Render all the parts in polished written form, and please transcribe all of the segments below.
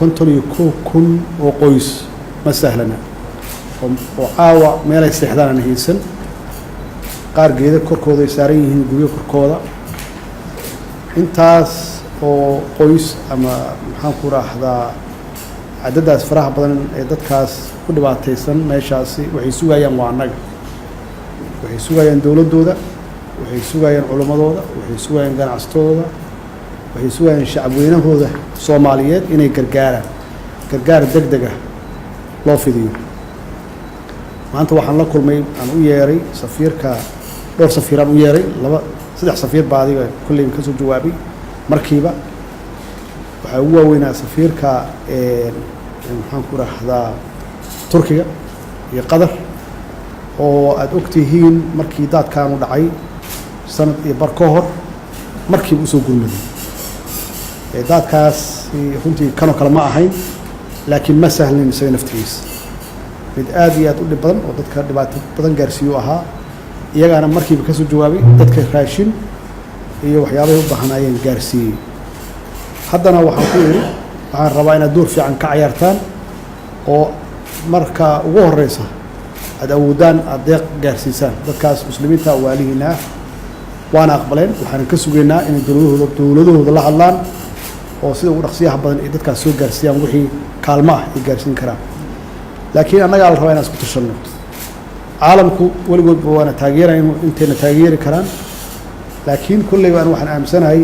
51,000 oo qoys ma sahlana, oo caawa meelay seexdaan aan haysan, qaar geeda korkooda ay saaran yihiin, guryo korkooda. Intaas oo qoys ama, maxaan ku raahdaa, cadadaas faraha badan ee dadkaas ku dhibaataysan meeshaasi, waxay sugayaan waa annaga. Waxay sugayaan dowladdooda, waxay sugayaan culimmadooda, waxay sugayaan ganacsatadooda, waxay sugayaan shacabweynahooda Soomaaliyeed inay gargaaraan, gargaar deg deg ah loo fidiyo. Maanta waxaan la kulmay, aan u yeeray safiirka, dhowr safiiraan u yeeray, laba saddex safiir baa adiga kolleyba ka soo jawaabay markiiba. Waxaa ugu waaweynaa safiirka, maxaan ku rahdaa, Turkiga iyo Qatar, oo aada og tihiin markii daadkaanu dhacay sanad iyo bar ka hor markiiba usoo gurmaday. Daadkaas runtii kanoo kale ma ahayn, laakiin ma sahlin isaga naftigiisa, mid aad iyo aad u dhib badan oo dadka dhibaato badan gaarsiiyu ahaa. Iyagaana markiiba kasoo jawaabay, dadka raashin iyo waxyaabahay u baahnaayeen gaarsiiyey. Haddana waxaan ku idhi, waxaan rabaa inaad door fiican ka cayaartaan oo marka ugu horeysa aada awoodaan aada deeq gaarsiisaan dadkaas muslimiinta waalihiina ah. Waana aqbaleen. Waxaan ka sugaynaa inay dowladahooda la hadlaan oo sida ugu dhaqsiyaha badan ay dadkaas soo gaarsiiyaan wixii kaalmo ah ay gaarsiin karaan. Laakiin annagaa la rabaa inaan isku tashanno. Caalamku weligoodba waana taageeraya intayna taageeri karaan, laakiin kolleyba anu waxaan aaminsanahay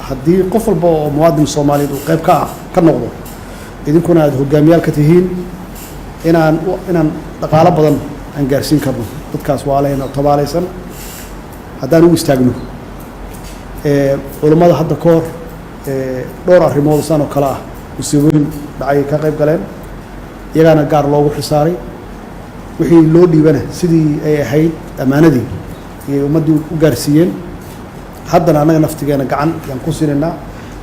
haddii qof walba oo muwaadin Soomaaliyeed uu qayb ka ah ka noqdo, idinkuna aada hogaamiyaal ka tihiin, inaan dhaqaalo badan aan gaarsiin karno dadkaas waalayn oo tabaalaysan haddaan u istaagno. Culummada hadda ka hor dhowr arrimood saan oo kale ah musiibooyin dhacay ka qayb galeen, iyagaana gaar loogu xisaaray. Wixii loo dhiibana sidii ay ahayd ammaanadii ayay ummaddii u gaarsiiyeen. Haddana annaga naftigeena gacan ayaan ku siinaynaa.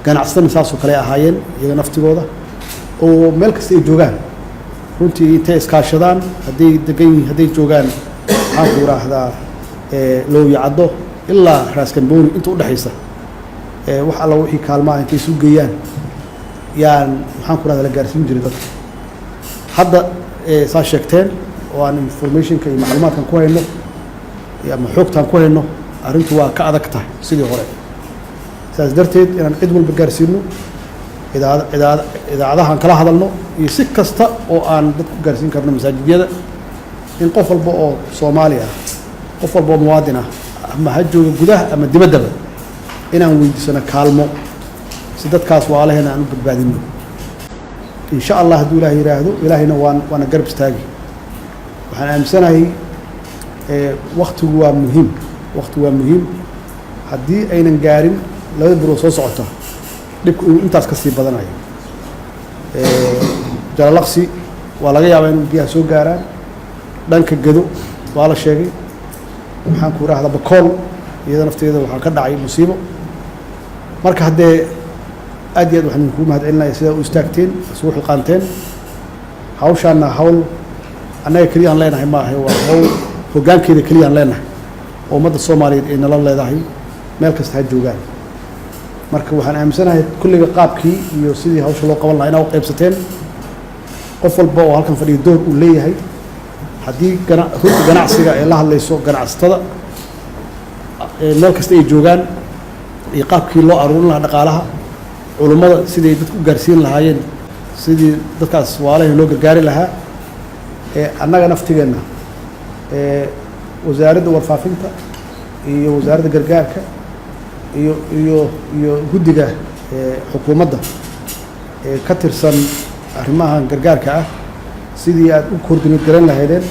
Ganacsatana saasoo kale ahaayeen iyaga naftigooda, oo meel kasta ay joogaan runtii intay iskaashadaan, hadday degan yihiin, hadday joogaan, maxaan ku yidhaahdaa, Looyacaddo ilaa Raaskambooni inta udhexaysa, wax alla wixii kaalmaha intay isu geeyaan yaan, maxaan ku rahda, la gaarsiin jiray dadka. Hadda saa sheegteen oo aan informationka iyo macluumaadkan ku hayno ama xoogtaan ku hayno, arrintu waa ka adag tahay sidii hore. Saas darteed inaan cid walba gaarsiino, idaacadahaan kala hadalno iyo si kasta oo aan dadku gaarsiin karno, masaajidyada, in qof walba oo Soomaali ah, qof walba oo muwaadin ah, ama ha jooga gudaha ama dibaddaba, inaan weydiisano kaalmo si dadkaas waalaheena aan u badbaadino, insha Allah. Hadduu Ilaah yidhaahdo, Ilaahayna waana garab istaagi. Waxaan aaminsanahay waktigu waa muhiim, waktigu waa muhiim. Haddii aynan gaarin labada bilood soo socota, dhibku inuu intaas ka sii badanayo. Jalalaqsi waa laga yaabaa inuu biyaha soo gaaraan, dhanka Gedo waa la sheegay, maxaan ku rahdaa, Bakool iyada nafteeda waxaa ka dhacay musiibo. Marka haddee aad iyo aad waxaan idinkugu mahad celinaya sidaa u istaagteen, isugu xilqaanteen hawshaana. Hawl annaga keliya aan leenahay maaha, waa hawl hoggaankeeda keliya aan leenahay oo ummadda Soomaaliyeed ay nala leedahay, meel kasta ha joogaan. Marka waxaan aaminsanahay kulliga qaabkii iyo sidii hawsha loo qaban lahaa inaa u qaybsateen, qof walba oo halkan fadhiya door uu leeyahay. Haddii runta ganacsiga ay la hadlayso ganacsatada meel kasta ay joogaan iyo qaabkii loo aruurin lahaa dhaqaalaha, culummada siday dadka u gaarsiin lahaayeen, sidii dadkaas waalahi loo gargaari lahaa, annaga naftigeenna, wasaaradda warfaafinta iyo wasaaradda gargaarka iyo guddiga xukuumadda ee ka tirsan arrimahan gargaarka ah, sidii aad u coordinate garan lahaydeen,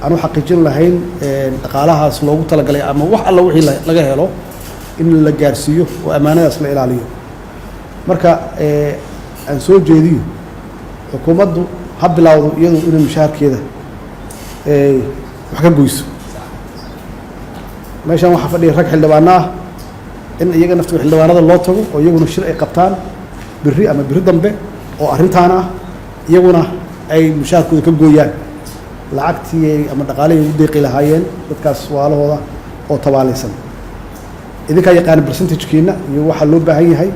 aan u xaqiijin lahayn dhaqaalahaas loogu talagalay ama wax alla wixii laga helo in la gaarsiiyo oo ammaanadaas la ilaaliyo. Marka aan soo jeediyo, xukuumaddu ha bilowdo iyadu inay mushaharkeeda wax ka goyso. Meeshan waxaa fadhiya rag xildhibaano ah, in iyaga naftiga xildhibaanada loo tago oo iyaguna shir ay qabtaan berri ama berri dambe oo arrintaan ah, iyaguna ay mushaharkooda ka gooyaan lacagtii ama dhaqaalihii ugu deeqi lahaayeen dadkaas waalahooda oo tabaalaysan. Idinkaa yaqaana percentagekiina iyo waxaa loo baahan yahay.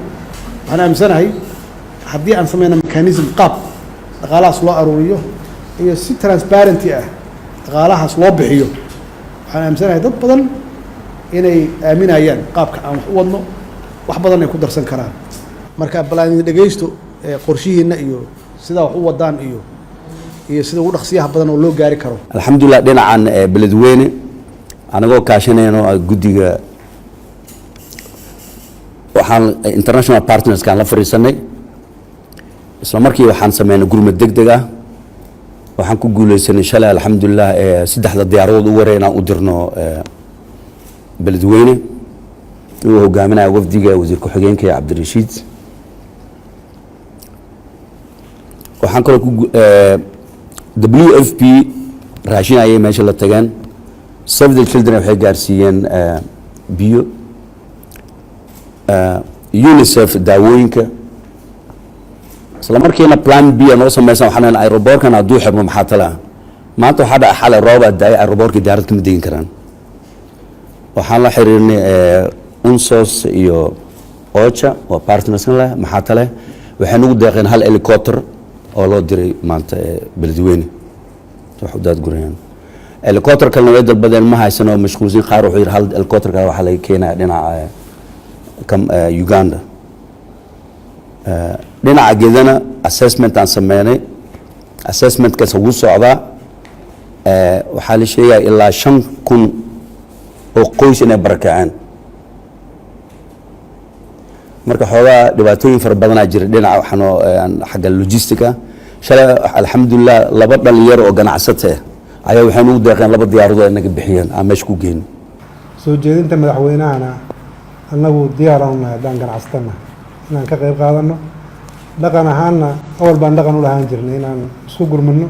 Waxaan aaminsanahay Haddii aan sameyna mechanism, qaab dhaqaalahaas loo aruuriyo iyo si transparenty ah dhaqaalahaas loo bixiyo, waxaan aaminsanahay dad badan inay aaminayaan qaabka aan wax u wadno, wax badan ay ku darsan karaan. Marka bal aan idin dhegaysto qorshihiina iyo sidaa wax u wadaan iyo sida ugu dhaqsiyaha badan oo loo gaari karo. Alxamdulilah, dhinacan Beledweyne anagoo kaashanayno guddiga, waxaan international partnerskaan la fadhiisanay. Isla markii waxaan sameynay gurmad deg deg ah. Waxaan ku guuleysanay shalay, alxamdulilah, saddexda diyaaradood u waray inaan u dirno Beledweyne, uu hogaaminaya wafdiga wasiir ku-xigeenka Cabdirashiid. Waxaan kaloo ku WFP raashin ayay meesha la tageen. Save the Children waxay gaarsiiyeen biyo, UNICEF daawooyinka. Isla markiina plan B noo sameysan. Waxaan leenahay, aeroboorkan hadduu xirmo maxaa tala ah? Maanta waxaa dhaca, xalay roobaa daayay, aeroboorkii diyaarad kama degin karaan. Waxaan la xiriirnay UNSOS iyo OCHA oo partners leh. Maxaa tale? Waxay nagu deeqeen hal helicopter oo loo diray maanta Beledweyne wax u daadgurayaan. Helicopter kalena way dalbadeen, ma haysan oo mashquulsin qaar. Wuxuu yidhi hal helicopter kale waxaa laga keenaya dhinaca Uganda. Dhinaca Gedana assessment aan sameynay, assessmentkaas wuu socdaa. Waxaa la sheegaya ilaa 5000 oo qoys inay barakaceen. Marka xoogaa dhibaatooyin fara badanaa jira dhinaca waxaanoo xagga logistica. Shalay, alxamdulilah, laba dhalinyaro oo ganacsata ah ayaa waxay nugu deeqeen laba diyaaradood ay naga bixiyeen aan meesha ku geyno. Soo jeedinta madaxweynahana annagu diyaar aanu nahay haddaan ganacsatana inaan ka qayb qaadano. Dhaqan ahaanna awal baan dhaqan u lahaan jirnay inaan isku gurmano.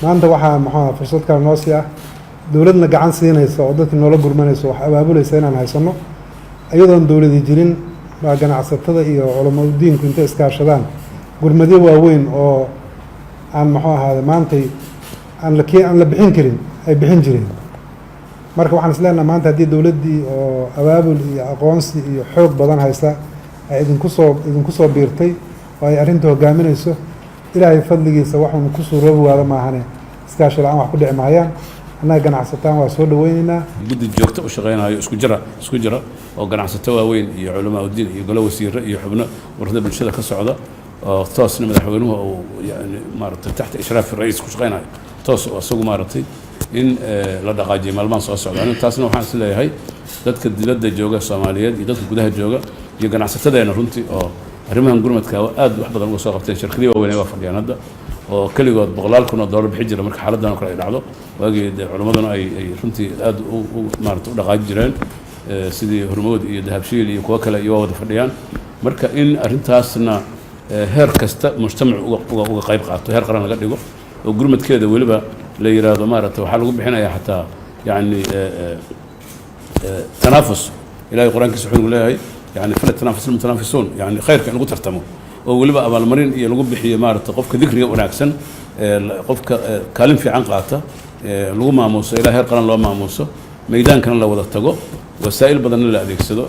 Maanta waxaa muxuu fursad kale noo sii ah dowladna gacan siinaysa oo dadkii noola gurmanaysa, wax abaabulaysa inaan haysano. Iyadoon dowladi jirin baa ganacsatada iyo culamo diinku intay iskaashadaan gurmadyo waaweyn oo aan muxuu ahaade maantay aan la bixin karin ay bixin jireen. Marka waxaan is leenaha, maanta haddii dowladdii oo abaabul iyo aqoonsi iyo xoog badan haysa ay idinku soo biirtay oo ay arrinta hogaaminayso, Ilaahay fadligiisa waxuun ku suuroobi waada maahane, iskaashi la'aan wax ku dhici maayaan. Annaga ganacsataan waa soo dhaweyneynaa. Guddi joogto u shaqeynayo isku jira oo ganacsato waaweyn iyo culamaa udiin iyo golo wasiiro iyo xubno warada bulshada ka socda, oo toosna madaxweynuhu uu yani maaragtay taxta ishraafi ra'iis ku shaqeynayo, toos oo isagu maaragtay in la dhaqaajiyo maalmahan soo socda. Anigu taasna waxaan is leeyahay dadka dibadda jooga Soomaaliyeed iyo dadka gudaha jooga iyo ganacsatadeena runtii oo arrimahan gurmadka aad wax badan uga soo qabteen. Shirkadii waaweyn waa fadhiyaan hadda oo keligood boqolaal kun oo dollar bixi jira marka xaaladdan oo kale ay dhacdo. Waagii dee culimmaduna ay runtii aad u maarata u dhaqaaji jireen, sidii Hormood iyo Dahabshiil iyo kuwo kale iyo waa wada fadhiyaan. Marka in arrintaasna heer kasta mujtamacu uga qayb qaato, heer qaran laga dhigo oo gurmadkeeda weliba la yiraahdo maaragta waxaa lagu bixinayaa xataa yacni tanaafus. Ilahay Qur-aankiisa wuxuu nagu leeyahay yani فليتنافس المتنافسون, yani khayrka in lagu tartamo oo weliba abaalmarin iyo lagu bixiyo maaragta qofka dikriga wanaagsan, qofka kaalin fiican qaata lagu maamuuso, ilaa heer qaran loo maamuuso, meydaankana la wada tago, wasaa'il badanna la adeegsado.